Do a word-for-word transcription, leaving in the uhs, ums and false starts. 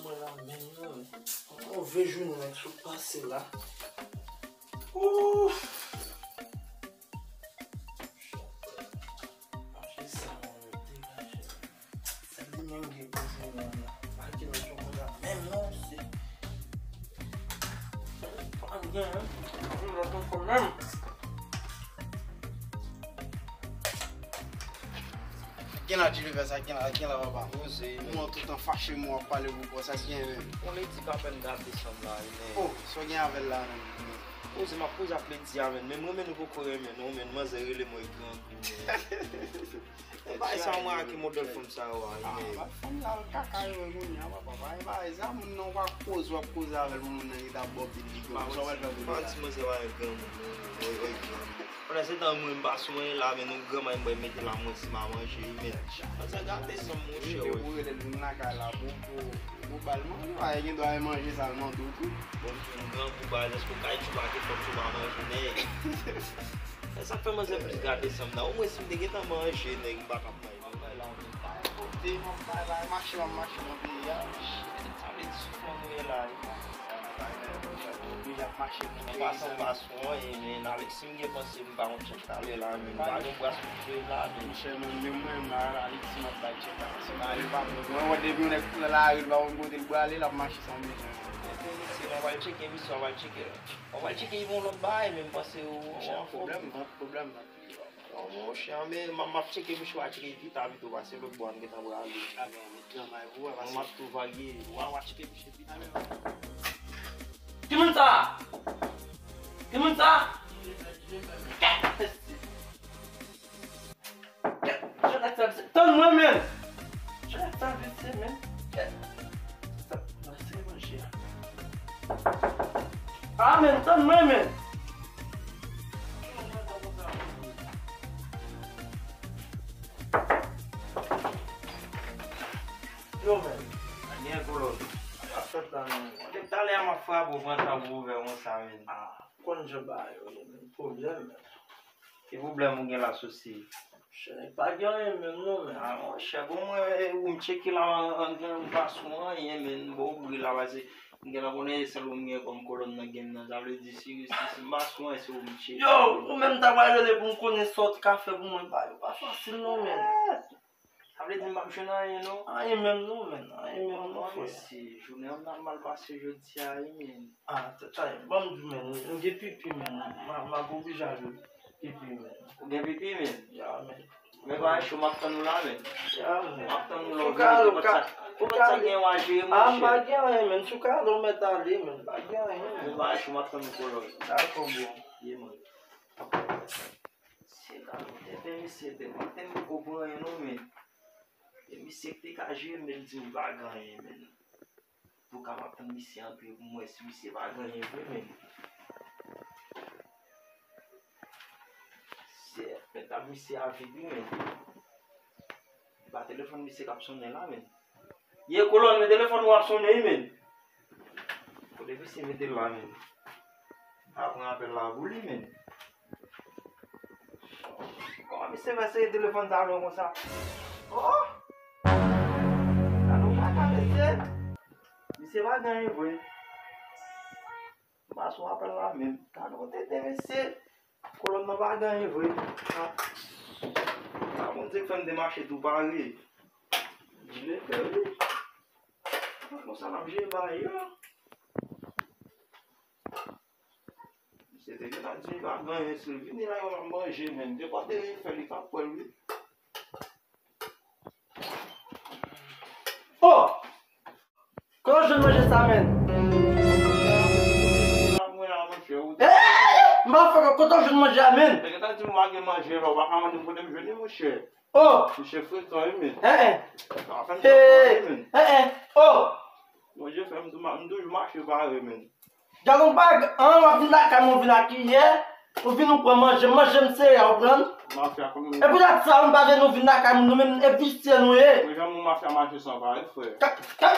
Mwen la menm non. Move jounen nèg sot pase la. Ouf. Mache sa mwen degaje. Sa li menm gen pou jounen la. Pa gen lòt yon konsa menm non se. Pa gen, hein? Lòt yon konsa menm. Gen la, Djilivè, sa gen la, gen la, papa. Poze, nou an tout tan fache, mwen ap pale pou kò, sa gen menm. On lady k apèn gate sanm la, wi, men. Oh, sa w gen avè l la menm? Poze, m ap poze ak lady a, men. Men m renmen nou poko renmen non, men manzè rele mwen grangou, men. Bay sa mwen ak modèl fanm sa yo a, men. Bay fanm sa yo kaka yo, kounye a, papa. Bay, bay sa moun nan w ap koze, w ap koze avè l, moun nan li t ap bò pil li. Sa w pral fè pou li la? Pa di manzè pa yon granmoun, non, non, non, non. Pandan se tan mwen, m pa sou mwen la, men nou granmay mwen mete la mwen si m a manje, men. Sa gate sanm, monchè, wi. Ou rele l vin lakay la pou, pou, pou ba l manje, pa gen dwa manje sa l mande w tou. Bon, m grangou ba, èske w ka itilize fòk ou pa manje, nèg? E sa k fè manzè plis gate sanm nan. Omwen si m te gentan manje, nèg, m pa t ap manje. M ap bay la, m ap bay la, m ap bay la, mache, m ap mache nan peyi a. Sa vle di sou fon nou ye la, wi. Oblije ap mache pou peyi sa. An pasan, e, men, Alexis, m gen panse m pa yon tchèk talè la, men m pa gen bras pou jwe la, men. Monchè, mwen menm, mwen menm la, Alexis, m ap bay tchèk la. Paske m ale pa mwen. Mwen wè depi yon nèg pran lari, l pa konn kote l prale, l ap mache san bezwen. Enterese, mwen pral tcheke misye, mwen pral tcheke. Mwen pral tcheke yon lòt bagay, men m panse w, w an fòm. Pwoblèm, pwoblèm. Monchè, men m, m ap tcheke misye, w a tcheke pita pito, paske lòt bò a m gentan prale. Mwen m ap tou vage. W a, w a tcheke misye pita. Ki moun sa? Ki moun sa? Tann mwen, men. Jan nèg sa vise, men. Sa, sa se manje a. Ah, men, tann mwen, men. Yo, men. Gen kolòn. Sa fèt la, men. Depi talè a m ap frape w pran tan pou ouvè konsa, men. Ah, konn jan bagay yo ye, men. Pwoblèm, men. Ki pwoblèm ou gen la, Sousi? Monchè, nèg pa gen anyen menm non, men. Ah, monchè, bon, mwen, e, ou m tcheke la, an, an, an, m pa sou anyen, men, bon, ou bri la, paske m gentan konnen se sèl ou m gen kòm kolòn nan game nan, sa vle di, si, si, si m pa sou anyen, se ou m tcheke. Yo, ou menm ta pral rele pou m konnen sa w t ka fè pou mwen, ba, yo pa fasil non, men. Sa vle di m p ap jwenn anyen, non? Anyen menm non, men. Anyen menm non, frè. Si jounen an ap mal pase jodi a, wi, men. Ah, tchay, ban m di w, men. M gen pipi, men. M a, m ap oblije ale pipi, men. Ou gen pipi, men? Ya, men. Men pa cho, m ap tann ou la, men. Ya, men. M ap tann ou la, ou vini, ou pa t sa, ou pa t sa gen w a jere, monchè. Ah, m pa gen anyen, men. Si w ka ale, ou mèt ale, men. M pa gen anyen, men. Men pa cho, m ap tann ou, kolòn. Dakò, bro. Ye, man. Se la, nou tenten misye, tenten, tenten poko pran anyen non, men. E misye ki te ka jere, men l di m pa gen anyen, men. Pou ka m ap tann misye antre pou m wè si misye pa gen anyen vre, men. Se, men tab misye a vid, wi, men. E pa telefòn misye k ap sonnen la, men. Ye kolòn, men telefòn ou ap sonnen, wi, men. Kote misye mete l la, men? Pa pran apèl la pou li, men. Kòman misye fè sere telefòn sa lwen konsa? Oh! Gade yon kaka, mesye. Misye pa gen anyen vre. M pa sou apèl la menm. Gade yon tenten, mesye. Kolòn nan pa gen anyen vre. Ah. Ah, Bondye k fè m te mache tou pare. Jilete, wi. Konsa n ap jere bagay yo. Misye te gentan di m pa gen anyen, si l vini la, yo m ap manje, men. Depi w te fè li pa kwè l, wi. Oh! Kote w jwenn manje sa, men? Mwen la, monchè, ou... Eh! M pa fè kote w jwenn manje a, men? Te gentan di m pa gen manje la, ou pa ka mande m kote m jwenn li, monchè. Oh! Misye frekan, wi, men. Eh, eh. Sa fè m frekan, wi, men. Eh, eh. Oh! Bondye fè m tou ma-, m toujou mache pare, men. Gade yon bag, an, w ap vin lakay mwen, ou vin ak kiyè, ou vin ou pran manje, manje m sere a, ou pran. Mafya, konbyen... E poutèt sa, ou pa vle nou vin lakay moun, nou menm, e visye nou ye. Mwen, jan moun mafya mache san pare, frè. Ka, ka.